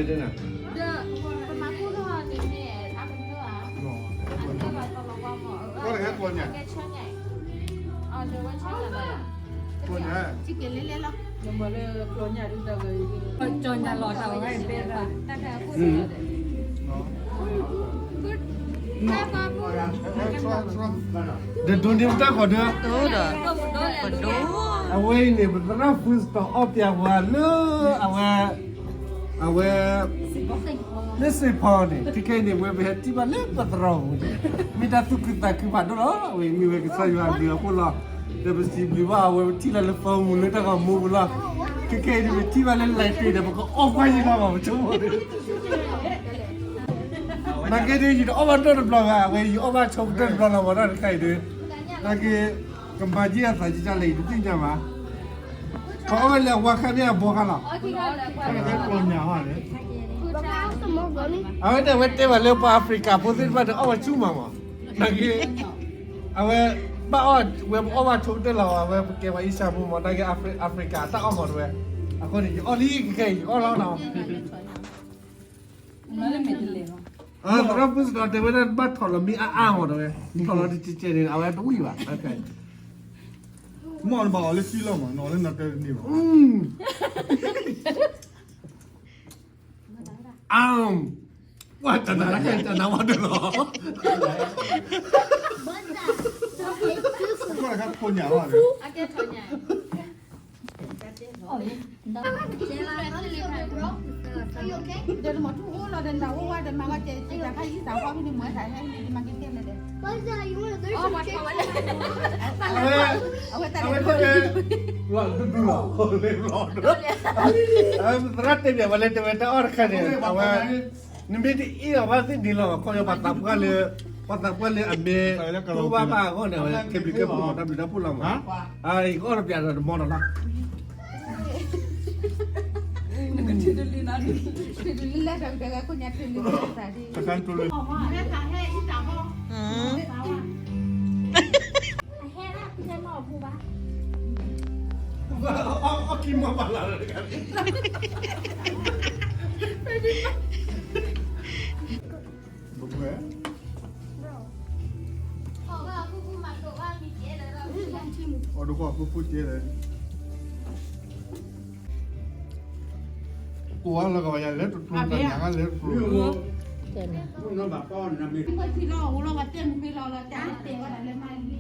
ဒီး ပမၤကူၣ်ထီၣ်န့ၣ်န့ၣ် အကနၢအါ အကနၢဘၣ်တလီၤဝါမး ကဲချီညါ အီၤဒီးဝဲချီညါ ချီညါ ထံက့ၤလဲလဲလီၤ နမၤလၢချီညါဒ်တၢ်ဂ့ၤ ကၠီညါလီၤတၢ်ဝဲဘဲဘၣ် တၢ်ခါအခိၣ် ဒီးဒိးန့ၢ်ပတၢ်ဃီၤဒီး ပဒိၣ် အဝဲအံၤန့ၣ် ပသရၣ်ဖုစတီၤအီၣ်ပျးဝဲလၢ အဝဲ အဝဲ လၢစ့ဖီန့ၣ် ခဲခဲအံၤန့ၣ် ဝဲပဟဲထံၣ်ဘၣ်လၢပသရိာ်ပူၤန့ၣ် မ့ၢ်တၢ်သူၣ်ခုသးခုဖးဒိၣ်လီၤ. အဝဲမ့ၢ်ဝဲကစၢ်ယွၤအဘျုးအဖှိၣ်လီၤ. ဒီးပစံးဘျုးဘၣ်အဝဲ ပထံၣ်လၢလၢသီမူလၢတၢ်ဂီၤမူပူၤလီၤ. ခဲခဲအံၤန့ၣ် ပထံၣ်ဘၣ်လၢလဲၤတ့ၢ်ဒီး ပကအီၣ်ကွၢ်ယံၤလီၤ ပဆိကမိၣ်န့ၣ် နာ်က့ဒ် ယတအီၣ်ဘၣ်နီတဘျီဘၣ် အဝဲ ယအီၣ်ဘၣ်ဆိကတၢၢ်တဘျီလီၤ မ့ၢ်တၢ်တခါအံၤဒီး နာ်က့ ကမၤက့ၤအသးကစၢ်လဲၣ် ယတသ့ၣ်ညါဘၣ်. ပအီၣ်ဝဲလၢအဝါခါမ့ၢ်အဘီခါလီၤ. အဝဲန့ၣ် အဝဲတဲဘၣ်လၢပှၤအဖရံကၤဖိသ့ၣ်တဖၣ်န့ၣ် အီၣ်ဝဲဆူၣ်မးမး နာ်က့ အဝဲ ဘၣ်အီၣ်ဝဲ ပအီၣ်ဘၣ်ဆိကတၢၢ်လီၤ အဝဲပကဲပှၤအ့ၡၢၣ်ဖိမး နာ်က့ အဖရံကၤတၢ်အီၣ်မးတဝဲ အဃိန့ၣ် ယအီၣ်လံခဲခဲအံၤ ယအီၣ်လီၤနီၤ သရၣ်ဖုစတီၤတဲဝဲဒၣ် ဘၣ်ထီၣ်လီၤမ့ၢ်အါအါမးတဝဲ ထီၣ်လီၤတကဲးကဲးန့ၣ် အဝဲတဝံၣ်ဘၣ် မ့ၢ်နဘၣ်အီၤလၢစုလီၤမး နအီၤလၢနတဲတန့ၢ်ဘၣ် အမ် ပှၤတနၤတၢ်ခဲတနၤဝဲတလီၤ ကွၢ်တခါခိၣ်ညါဝဲ အဝဲသရၣ်တဲဘၣ်ဝဲလၢ တဲဝဲတၢ်အီၣ်တခါန့ၣ် အဝဲ နမ့ၢ်တအ့ၣ်အီၤဘၣ်သ့ၣ်ဒ်လီၤ ခီဖျိပှၤသးပှၢ်လၢ ပှၤသးပှၢ်လၢအမ့ၢ် တအိၣ်ဘၣ်ဘၣ်အဂီၢ်န့ၣ် အဝဲကဲဘျုးကဲဖှိၣ်မး တၢ်ဘျုးတၢ်ဖှိၣ်လီၤမး ယကအီၣ်တပျးဒီးတမီၢ်လီၤနီၤ နကထုးတလံနီၤ ထုးတလံလၢတၢ်ကခိၣ်ညါထုးလံ တခါတလံ အဟဲလၢအီၣ်ကံမီၢ်ဘၣ်လၢ အီၣ်တကွၢ်ဖုၣ်ဖုၣ်ကဲလဲၣ် ကိးအါလီၤကဘၣ်ယၤလဲၤတကျိၤ တၢ်ညၣ်ကလဲၤတကျိၤ တဲမ့ၢ်လီၤ